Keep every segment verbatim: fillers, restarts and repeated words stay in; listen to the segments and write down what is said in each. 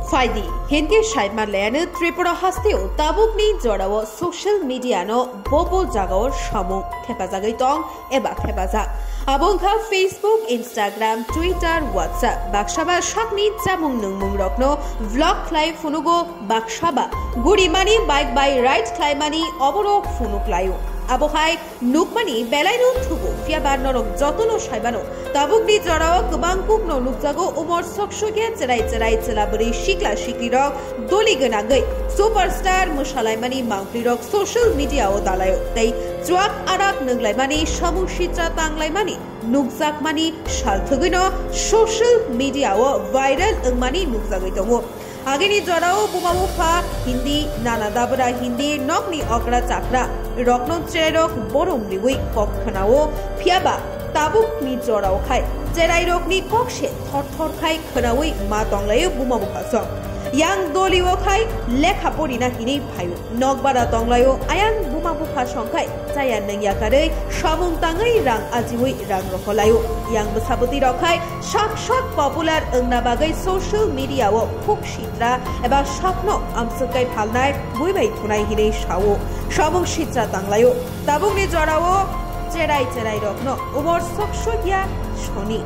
Phaidi, hinkhe saima layano Tripura hasteo tabukni jorao social media no bobo jagao samung thepajagwi tong eba thepajak. Abo wngkha Facebook, Instagram, Twitter, WhatsApp. Baksaba sakni chamung nungmung rokno vlog khlai phunugo, baksaba gurimani bike bai ride khlaimani oborok phunuk laio. Abo hai nukmani belaino thugo, phiyaba norok jotono saibano tabukni jorao kwbang kukno nukjago, umor soksokya cherai cherai chwla bwrwi sikla siklirok doli gwnangwi superstar mwsalaimani mangprirok social media o dalaio tei chuak arak nunglaimani samung sitra tanglaimani nukjakmani salthwgwino social media o viral wngmani nukjagwi tongo. Agini jorao buma bupha Hindi, nana dabra Hindi, nokni okra chakra rokno cherairok borom riwi kok khwnao, phiyaba tabukni jorao khai cherairokni kok se thor thor khai khwnawi ma tonglaio buma bupha song. Yang dolio khai lekha porina hinwi phaio. Nokbara tonglaio, ayang buma bupha songkhai chaya nungya karwi samung tangwi rang ajiwi rang roholaio. Yang bwsabwtwi rok khai sak sak popular wngna bagwi social media o khuk sitra eba sakno amswk kai phalnai, bui bai thunai hinwi sao. Samung sitra tanglaio. Tabukni jorao cherai cherai rokno umor sok sokya soni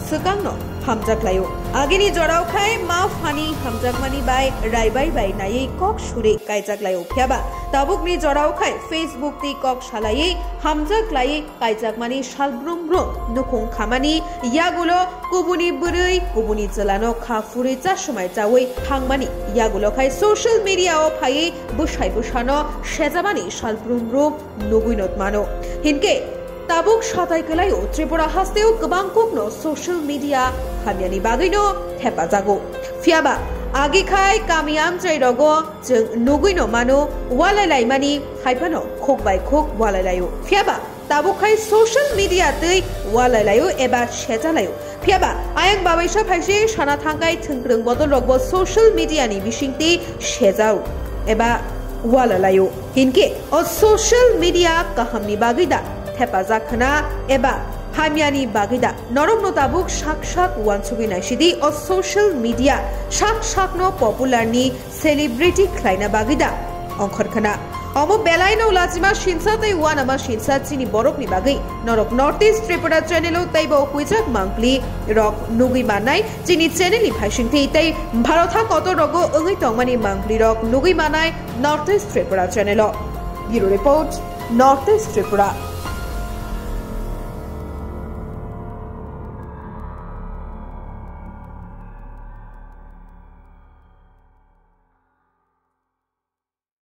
swkangno hamjak laio. Agini jorao khai ma phani hamjakmani bai raibai bai naiwi kok suri kaijak laio, phiyaba tabukni jorao khai Facebook twi kok salaiwi hamjak laiwi kaijakmani sal brum brum nukhung khamani yagulo kubuni bwrwi kubuni chwlano kha phurwi chasumai chawi thangmani yagulo khai social media o phaiwi bwsai bwsano sejamani sal brum brum nugwi no mano. Hinkhe tabuk satai kwlaio Tripura hasteo kwbang kokno social media hamyani bagwino thepajago. Phiyaba agi khai kami amchai rogo chwng nugwi no mano, walai laimani haiphano khuk bai khuk walai laio. Phiyaba tabuk khai social media twi walai laio eba secha laio. Phiyaba ayang babaisa phaise sana thangkai thwngkwrwng bodol rokbo social media ni bisingtwi sejao eba walai laio. Hinkhe o social media kahamni bagwi da thepajak khna eba hamyani bagwi da? Norokno tabuk sak sak uansugwi naisidi, o social media sak sakno popular ni celebrity khlaina bagwi da ongkhor khna? Omo belaino lachima sinsa tei uanama sinsa chini borokni bagwi. Norok North East Tripura channel o teibo huijak mangpli rok nugwi mannai chini channel ni phaisingtwi tei Bharot ha kotor rogo wngwi tongmani mangpli rok nugwi mannai North East Tripura channel o. Bureau report, North East Tripura.